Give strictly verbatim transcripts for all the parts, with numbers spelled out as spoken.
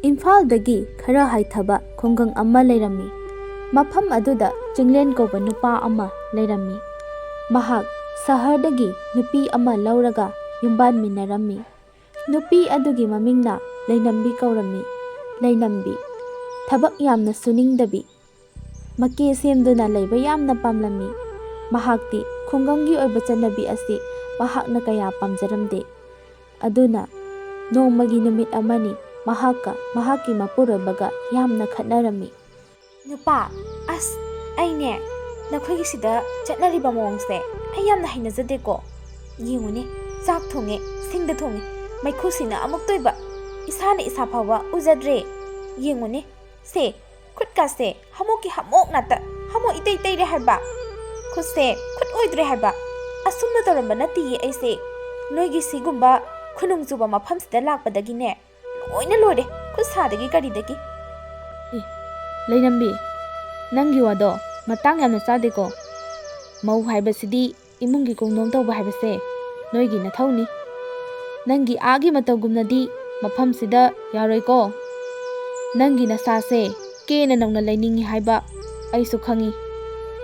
ꯏꯝꯐꯥꯜꯗꯒꯤ ꯈꯔ ꯍꯥꯏꯊꯕ ꯈꯨꯡꯒꯪ ꯑꯃ ꯂꯩꯔꯝꯃꯤ꯫ ꯃꯐꯝ ꯑꯗꯨꯗ ꯆꯤꯡꯂꯦꯟ ꯀꯧꯕ ꯅꯨꯄꯥ ꯑꯃ ꯂꯩꯔꯝꯃꯤ꯫ ꯃꯍꯥꯛ ꯁꯍꯔꯗꯒꯤ ꯅꯨꯄꯤ ꯑꯃ ꯂꯧꯔꯒ ꯌꯨꯝꯕꯥꯟꯃꯤꯟꯅꯔꯝꯃꯤ꯫ ꯅꯨꯄꯤ ꯑꯗꯨꯒꯤ ꯃꯃꯤꯡꯅ ꯂꯩꯅꯝꯕꯤ ꯀꯧꯔꯝꯃꯤ꯫ ꯂꯩꯅꯝꯕꯤ ꯊꯕꯛ ꯌꯥꯝꯅ ꯁꯨꯅꯤꯡꯗꯕꯤ, ꯃꯀꯦ ꯁꯦꯝꯗꯨꯅ ꯂꯩꯕ ꯌꯥꯝꯅ ꯄꯥꯝꯂꯝꯃꯤ꯫ ꯃꯍꯥꯛꯇꯤ ꯈꯨꯡꯒꯪꯒꯤ ꯑꯣꯏꯕ ꯆꯠꯅꯕꯤ ꯑꯁꯤ ꯃꯍꯥꯛꯅ ꯀꯌꯥ ꯄꯥꯝꯖꯔꯝꯗꯦ꯫ ꯑꯗꯨꯅ ꯅꯣꯡꯃꯒꯤ ꯅꯨꯃꯤꯠ ꯑꯃꯅꯤ ꯃꯍꯥꯛꯀ ꯃꯍꯥꯛꯀꯤ ꯃꯄꯨꯔꯣꯏꯕꯒ ꯌꯥꯝꯅ ꯈꯠꯅꯔꯝꯃꯤ꯫ "ꯅꯨꯄꯥ, ꯑꯁ, ꯑꯩꯅꯦ, ꯅꯈꯣꯏꯒꯤ ꯁꯤꯗ ꯆꯠꯅꯔꯤꯕ ꯃꯑꯣꯡꯁꯦ ꯑꯩ ꯌꯥꯝꯅ ꯍꯩꯅꯖꯗꯦꯀꯣ꯫ ꯌꯦꯡꯉꯨꯅꯦ, ꯆꯥꯛ ꯊꯣꯡꯉꯦ, ꯁꯤꯡꯗ ꯊꯣꯡꯉꯦ, ꯃꯩꯈꯨꯁꯤꯅ ꯑꯃꯨꯛꯇꯣꯏꯕ, ꯏꯁꯥꯅ ꯏꯁꯥ ꯐꯥꯎꯕ ꯎꯖꯗ꯭ꯔꯦ꯫ ꯌꯦꯡꯉꯨꯅꯦ, ꯁꯦ, ꯈꯨꯠꯀꯥꯁꯦ ꯍꯥꯃꯣꯛꯀꯤ ꯍꯥꯃꯣꯛ ꯉꯥꯛꯇ, ꯍꯥꯃꯣꯛ ꯏꯇꯩ ꯇꯩꯔꯦ ꯍꯥꯏꯕ꯫ ꯈꯨꯠꯁꯦ ꯈꯨꯠ ꯑꯣꯏꯗ꯭ꯔꯦ ꯍꯥꯏꯕ꯫ ꯑꯁꯨꯝꯅ ꯇꯧꯔꯝꯕ ꯅꯠꯇꯤꯌꯦ ꯑꯩꯁꯦ꯫ ꯅꯣꯏꯒꯤ ꯁꯤꯒꯨꯝꯕ ꯈꯨꯅꯨꯡ ꯆꯨꯕ ꯃꯐꯝꯁꯤꯗ ꯂꯥꯛꯄꯗꯒꯤꯅꯦ, ꯂꯣꯏꯅ ꯂꯣꯏꯔꯦ꯫ ꯈꯨꯠ ꯁꯥꯗꯒꯤ ꯀꯔꯤꯗꯒꯤ꯫" ꯑꯦ, ꯂꯩꯅꯝꯕꯤ, ꯅꯪꯒꯤ ꯋꯥꯗꯣ ꯃꯇꯥꯡ ꯌꯥꯝꯅ ꯆꯥꯗꯦꯀꯣ꯫ ꯃꯧ ꯍꯥꯏꯕꯁꯤꯗꯤ ꯏꯃꯨꯡꯒꯤ ꯀꯨꯡꯗꯣꯝ ꯇꯧꯕ ꯍꯥꯏꯕꯁꯦ ꯅꯣꯏꯒꯤ ꯅꯊꯧꯅꯤ꯫ ꯅꯪꯒꯤ ꯑꯥꯒꯤ ꯃꯇꯧꯒꯨꯝꯅꯗꯤ ꯃꯐꯝꯁꯤꯗ ꯌꯥꯔꯣꯏꯀꯣ꯫ ꯅꯪꯒꯤ ꯅꯁꯥꯁꯦ ꯀꯦꯅ ꯅꯧꯅ ꯂꯩꯅꯤꯡꯉꯤ ꯍꯥꯏꯕ ꯑꯩꯁꯨ ꯈꯪꯉꯤ꯫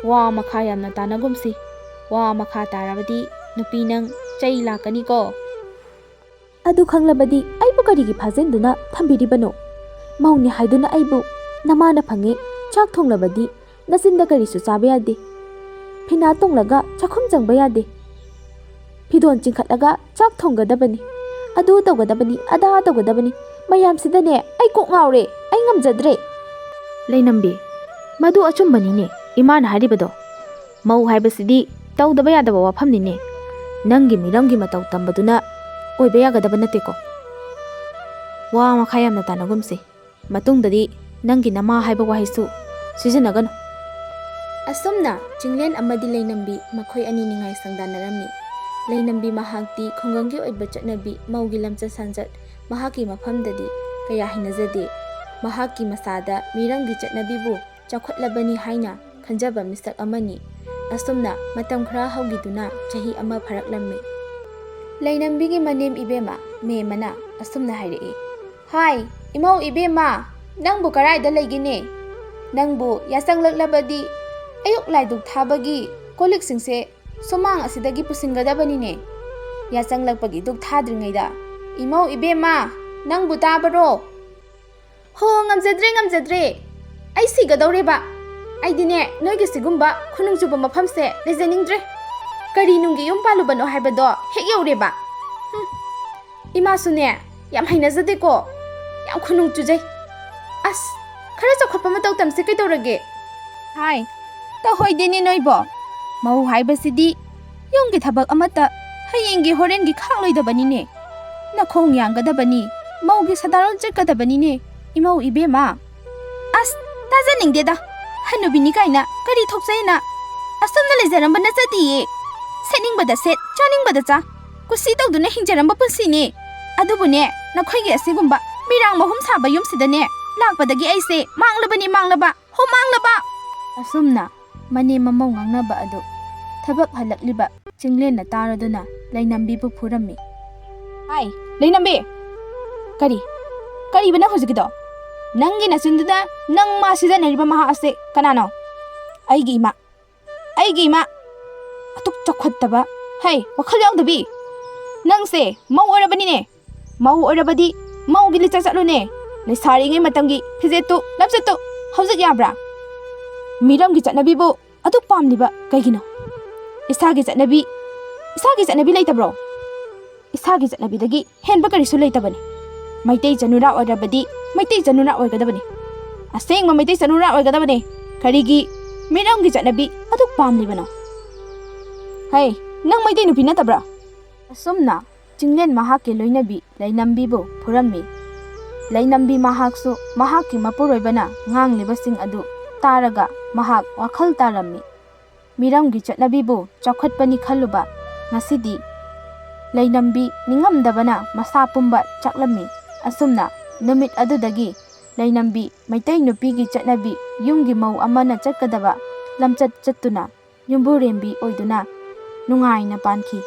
ꯋꯥ ꯃꯈꯥ ꯌꯥꯝꯅ ꯇꯥꯅꯒꯨꯝꯁꯤ꯫ ꯋꯥ ꯃꯈꯥ ꯇꯥꯔꯕꯗꯤ ꯅꯨꯄꯤ ꯅꯪ ꯆꯩ ꯂꯥꯛꯀꯅꯤꯀꯣ꯫ "ꯑꯗꯨ ꯈꯪꯂꯕꯗꯤ ꯑꯩꯕꯨ ꯀꯔꯤꯒꯤ ꯐꯥꯖꯤꯟꯗꯨꯅ ꯊꯝꯕꯤꯔꯤꯕꯅꯣ? ꯃꯧꯅꯤ ꯍꯥꯏꯗꯨꯅ ꯑꯩꯕꯨ ꯅꯃꯥꯅ ꯐꯪꯉꯦ, ꯆꯥꯛ ꯊꯣꯡꯂꯕꯗꯤ ꯅꯆꯤꯟꯗ ꯀꯔꯤꯁꯨ ꯆꯥꯕ ꯌꯥꯗꯦ꯫ ꯐꯤꯅꯥ ꯇꯣꯡꯂꯒ ꯆꯥꯛꯈꯨꯝ ꯆꯪꯕ ꯌꯥꯗꯦ꯫ ꯐꯤꯗꯣꯟ ꯆꯤꯡꯈꯠꯂꯒ ꯆꯥꯛ ꯊꯣꯡꯒꯗꯕꯅꯤ, ꯑꯗꯨ ꯇꯧꯒꯗꯕꯅꯤ, ꯑꯗꯥ ꯇꯧꯒꯗꯕꯅꯤ꯫ ꯃꯌꯥꯝꯁꯤꯗꯅꯦ ꯑꯩ ꯀꯣꯛ ꯉꯥꯎꯔꯦ, ꯑꯩ ꯉꯝꯖꯗ꯭ꯔꯦ꯫" "ꯂꯩꯅꯝꯕꯤ, ꯃꯗꯨ ꯑꯆꯨꯝꯕꯅꯤꯅꯦ ꯏꯃꯥꯅ ꯍꯥꯏꯔꯤꯕꯗꯣ꯫ ꯃꯧ ꯍꯥꯏꯕꯁꯤꯗꯤ ꯇꯧꯗꯕ ꯌꯥꯗꯕ ꯋꯥꯐꯝꯅꯤꯅꯦ꯫ ꯅꯪꯒꯤ ꯃꯤꯔꯝꯒꯤ ꯃꯇꯧ ꯇꯝꯕꯗꯨꯅ ꯑꯣꯏꯕ ꯌꯥꯒꯗꯕ ꯅꯠꯇꯦꯀꯣ꯫ ꯋꯥ ꯃꯈꯥ ꯌꯥꯝꯅ ꯇꯥꯅꯒꯨꯝꯁꯤ꯫ ꯃꯇꯨꯡꯗꯗꯤ ꯅꯪꯒꯤ ꯅꯃꯥ ꯍꯥꯏꯕ ꯋꯥꯍꯩꯁꯨ ꯁꯤꯖꯤꯟꯅꯒꯅꯨ꯫" ꯑꯁꯨꯝꯅ ꯆꯤꯡꯂꯦꯟ ꯑꯃꯗꯤ ꯂꯩꯅꯝꯕꯤ ꯃꯈꯣꯏ ꯑꯅꯤ ꯅꯤꯡꯉꯥꯏ ꯁꯪꯗꯥꯅꯔꯝꯃꯤ꯫ ꯂꯩꯅꯝꯕꯤ ꯃꯍꯥꯛꯇꯤ ꯈꯨꯡꯒꯪꯒꯤ ꯑꯣꯏꯕ ꯆꯠꯅꯕꯤ, ꯃꯧꯒꯤ ꯂꯝꯆꯠ ꯁꯥꯖꯠ ꯃꯍꯥꯛꯀꯤ ꯃꯐꯝꯗꯗꯤ ꯀꯌꯥ ꯍꯩꯅꯖꯗꯦ꯫ ꯃꯍꯥꯛꯀꯤ ꯃꯁꯥꯗ ꯃꯤꯔꯝꯒꯤ ꯆꯠꯅꯕꯤꯕꯨ ꯆꯥꯎꯈꯠꯂꯕꯅꯤ ꯍꯥꯏꯅ ꯈꯟꯖꯕ ꯃꯤꯁꯛ ꯑꯃꯅꯤ꯫ ꯑꯁꯨꯝꯅ ꯃꯇꯝ ꯈꯔ ꯍꯧꯈꯤꯗꯨꯅ ꯆꯍꯤ ꯑꯃ ꯐꯥꯔꯛꯂꯝꯃꯤ꯫ ꯂꯩꯅꯝꯕꯤꯒꯤ ꯃꯅꯦꯝ ꯏꯕꯦꯝꯃ ꯃꯦꯝꯃꯅ ꯑꯁꯨꯝꯅ ꯍꯥꯏꯔꯛꯏ, ꯍꯥꯏ, ꯏꯃꯧ ꯏꯕꯦꯝꯃ, ꯅꯪꯕꯨ ꯀꯔꯥꯏꯗ ꯂꯩꯒꯦꯅꯦ? ꯅꯪꯕꯨ ꯌꯥꯆꯪꯂꯛꯂꯕꯗꯤ ꯑꯌꯨꯛ ꯂꯥꯏꯗꯨꯛ ꯊꯥꯕꯒꯤ ꯀꯣꯜꯂꯤꯛꯁꯤꯡꯁꯦ ꯁꯨꯃꯥꯡ ꯑꯁꯤꯗꯒꯤ ꯄꯨꯁꯤꯟꯒꯗꯕꯅꯤꯅꯦ꯫ ꯌꯥꯆꯪꯂꯛꯄꯒꯤ ꯗꯨꯛ ꯊꯥꯗ꯭ꯔꯤꯉꯩꯗ, ꯏꯃꯧ ꯏꯕꯦꯝꯃ, ꯅꯪꯕꯨ ꯇꯥꯕꯔꯣ? ꯍꯣ, ꯉꯝꯖꯗ꯭ꯔꯦ, ꯉꯝꯖꯗ꯭ꯔꯦ꯫ ꯑꯩ ꯁꯤꯒꯗꯧꯔꯦꯕ꯫ ꯑꯩꯗꯤꯅꯦ, ꯅꯣꯏꯒꯤ ꯁꯤꯒꯨꯝꯕ ꯈꯨꯅꯨꯡ ꯆꯨꯕ ꯃꯐꯝꯁꯦ ꯂꯩꯖꯅꯤꯡꯗ꯭ꯔꯦ꯫ ꯀꯔꯤ ꯅꯨꯡꯒꯤ ꯌꯨꯝ ꯄꯥꯜꯂꯨꯕꯅꯣ ꯍꯥꯏꯕꯗꯣ ꯍꯦꯛ ꯌꯧꯔꯦꯕ꯫ ꯍꯨꯝ꯫ ꯏꯃꯥꯁꯨꯅꯦ, ꯌꯥꯝ ꯍꯩꯅꯖꯗꯦꯀꯣ꯫ ꯌꯥꯝ ꯈꯨꯅꯨꯡ ꯆꯨꯖꯩ꯫ ꯑꯁ, ꯈꯔ ꯆꯥꯎꯈꯠꯄ ꯃꯇꯧ ꯇꯝꯁꯤ ꯀꯩꯗꯧꯔꯒꯦ? ꯍꯥꯏ, ꯇꯧꯍꯣꯏꯗꯦꯅꯦ ꯅꯣꯏꯕꯣ꯫ ꯃꯧ ꯍꯥꯏꯕꯁꯤꯗꯤ ꯌꯨꯝꯒꯤ ꯊꯕꯛ ꯑꯃꯠꯇ ꯍꯌꯦꯡꯒꯤ ꯍꯣꯔꯦꯟꯒꯤ ꯈꯥꯛꯂꯣꯏꯗꯕꯅꯤꯅꯦ꯫ ꯅꯈꯣꯡ ꯌꯥꯡꯒꯗꯕꯅꯤ, ꯃꯧꯒꯤ ꯁꯗꯥꯔꯣꯜ ꯆꯠꯀꯗꯕꯅꯤꯅꯦ, ꯏꯃꯧ ꯏꯕꯦꯝꯃ꯫ ꯑꯁ, ꯇꯥꯖꯅꯤꯡꯗꯦꯗ꯫ ꯍꯅꯨꯕꯤꯅꯤ ꯀꯥꯏꯅ ꯀꯔꯤ ꯊꯣꯛꯆꯩꯅ? ꯑꯁꯨꯝꯅ ꯂꯩꯖꯔꯝꯕ ꯅꯠꯆꯗꯤꯌꯦ꯫ ꯁꯦꯠꯅꯤꯡꯕꯗ ꯁꯦꯠ, ꯆꯥꯅꯤꯡꯕꯗ ꯆꯥ, ꯀꯨꯁꯤ ꯇꯧꯗꯨꯅ ꯍꯤꯡꯖꯔꯝꯕ ꯄꯨꯟꯁꯤꯅꯤ꯫ ꯑꯗꯨꯕꯨꯅꯦ, ꯅꯈꯣꯏꯒꯤ ꯑꯁꯤꯒꯨꯝꯕ ꯃꯤꯔꯥꯡ ꯃꯍꯨꯝ ꯁꯥꯕ ꯌꯨꯝꯁꯤꯗꯅꯦ ꯂꯥꯛꯄꯗꯒꯤ ꯑꯩꯁꯦ ꯃꯥꯡꯂꯕꯅꯤ, ꯃꯥꯡꯂꯕ, ꯍꯣ ꯃꯥꯡꯂꯕ! ꯑꯁꯨꯝꯅ ꯃꯅꯦꯝ ꯃꯃꯧ ꯉꯥꯡꯅꯕ ꯑꯗꯨ ꯊꯕꯛ ꯍꯜꯂꯛꯂꯤꯕ ꯆꯤꯡꯂꯦꯟꯅ ꯇꯥꯔꯗꯨꯅ ꯂꯩꯅꯝꯕꯤꯕꯨ ꯐꯨꯔꯝꯃꯤ꯫ ꯍꯥꯏ, ꯂꯩꯅꯝꯕꯤ! ꯀꯔꯤ? ꯀꯔꯤꯕ ꯅꯪ ꯍꯧꯖꯤꯛꯀꯤꯗꯣ? ꯅꯪꯒꯤ ꯅꯆꯤꯟꯗꯨꯅ ꯅꯪ ꯃꯥ ꯁꯤꯖꯤꯟꯅꯔꯤꯕ ꯃꯍꯥꯛ ꯑꯁꯦ ꯀꯅꯥꯅꯣ? ꯑꯩꯒꯤ ꯏꯃꯥ꯫ ꯑꯩꯒꯤ ꯏꯃꯥ! ꯑꯗꯨꯛ ꯆꯥꯎꯈꯠꯇꯕ꯫ ꯍꯩ, ꯋꯥꯈꯜ ꯌꯥꯎꯗꯕꯤ! ꯅꯪꯁꯦ ꯃꯧ ꯑꯣꯏꯔꯕꯅꯤꯅꯦ꯫ ꯃꯧ ꯑꯣꯏꯔꯕꯗꯤ ꯃꯧꯒꯤ ꯂꯤꯆꯠ ꯆꯠꯂꯨꯅꯦ꯫ ꯂꯩꯁꯥꯔꯤꯉꯩ ꯃꯇꯝꯒꯤ ꯐꯤꯖꯦꯠꯇꯨ, ꯂꯝꯆꯠꯇꯨ ꯍꯧꯖꯤꯛ ꯌꯥꯕ꯭ꯔꯥ? ꯃꯤꯔꯝꯒꯤ ꯆꯠꯅꯕꯤꯕꯨ ꯑꯗꯨꯛ ꯄꯥꯝꯂꯤꯕ ꯀꯩꯒꯤꯅꯣ? ꯏꯁꯥꯒꯤ ꯆꯠꯅꯕꯤ, ꯏꯁꯥꯒꯤ ꯆꯠꯅꯕꯤ ꯂꯩꯇꯕ꯭ꯔꯣ? ꯏꯁꯥꯒꯤ ꯆꯠꯅꯕꯤꯗꯒꯤ ꯍꯦꯟꯕ ꯀꯔꯤꯁꯨ ꯂꯩꯇꯕꯅꯤ꯫ ꯃꯩꯇꯩ ꯆꯅꯨꯔꯥ ꯑꯣꯏꯔꯕꯗꯤ ꯃꯩꯇꯩ ꯆꯅꯨꯔꯥ ꯑꯣꯏꯒꯗꯕꯅꯤ꯫ ꯑꯁꯦꯡꯕ ꯃꯩꯇꯩ ꯆꯅꯨꯔꯥ ꯑꯣꯏꯒꯗꯕꯅꯤ꯫ ꯀꯔꯤꯒꯤ ꯃꯤꯔꯝꯒꯤ ꯆꯠꯅꯕꯤ ꯑꯗꯨꯛ ꯄꯥꯝꯂꯤꯕꯅꯣ? ꯍꯩ, ꯅꯪ ꯃꯩꯇꯩ ꯅꯨꯄꯤ ꯅꯠꯇꯕ꯭ꯔꯥ? ꯑꯁꯨꯝꯅ ꯆꯤꯡꯂꯦꯟ ꯃꯍꯥꯛꯀꯤ ꯂꯣꯏꯅꯕꯤ ꯂꯩꯅꯝꯕꯤꯕꯨ ꯐꯨꯔꯝꯃꯤ꯫ ꯂꯩꯅꯝꯕꯤ ꯃꯍꯥꯛꯁꯨ ꯃꯍꯥꯛꯀꯤ ꯃꯄꯨꯔꯣꯏꯕꯅ ꯉꯥꯡꯂꯤꯕꯁꯤꯡ ꯑꯗꯨ ꯇꯥꯔꯒ ꯃꯍꯥꯛ ꯋꯥꯈꯜ ꯇꯥꯔꯝꯃꯤ꯫ ꯃꯤꯔꯝꯒꯤ ꯆꯠꯅꯕꯤꯕꯨ ꯆꯥꯎꯈꯠꯄꯅꯤ ꯈꯜꯂꯨꯕ ꯉꯁꯤꯗꯤ ꯂꯩꯅꯝꯕꯤ ꯅꯤꯡꯉꯝꯗꯕꯅ ꯃꯁꯥ ꯄꯨꯝꯕ ꯆꯥꯛꯂꯝꯃꯤ꯫ ꯑꯁꯨꯝꯅ ꯅꯨꯃꯤꯠ ꯑꯗꯨꯗꯒꯤ ꯂꯩꯅꯝꯕꯤ ꯃꯩꯇꯩ ꯅꯨꯄꯤꯒꯤ ꯆꯠꯅꯕꯤ, ꯌꯨꯝꯒꯤ ꯃꯧ ꯑꯃꯅ ꯆꯠꯀꯗꯕ ꯂꯝꯆꯠ ꯆꯠꯇꯨꯅ ꯌꯨꯝꯕꯨꯔꯦꯝꯕꯤ ꯑꯣꯏꯗꯨꯅ ꯅꯨꯡꯉꯥꯏꯅ ꯄꯥꯟꯈꯤ꯫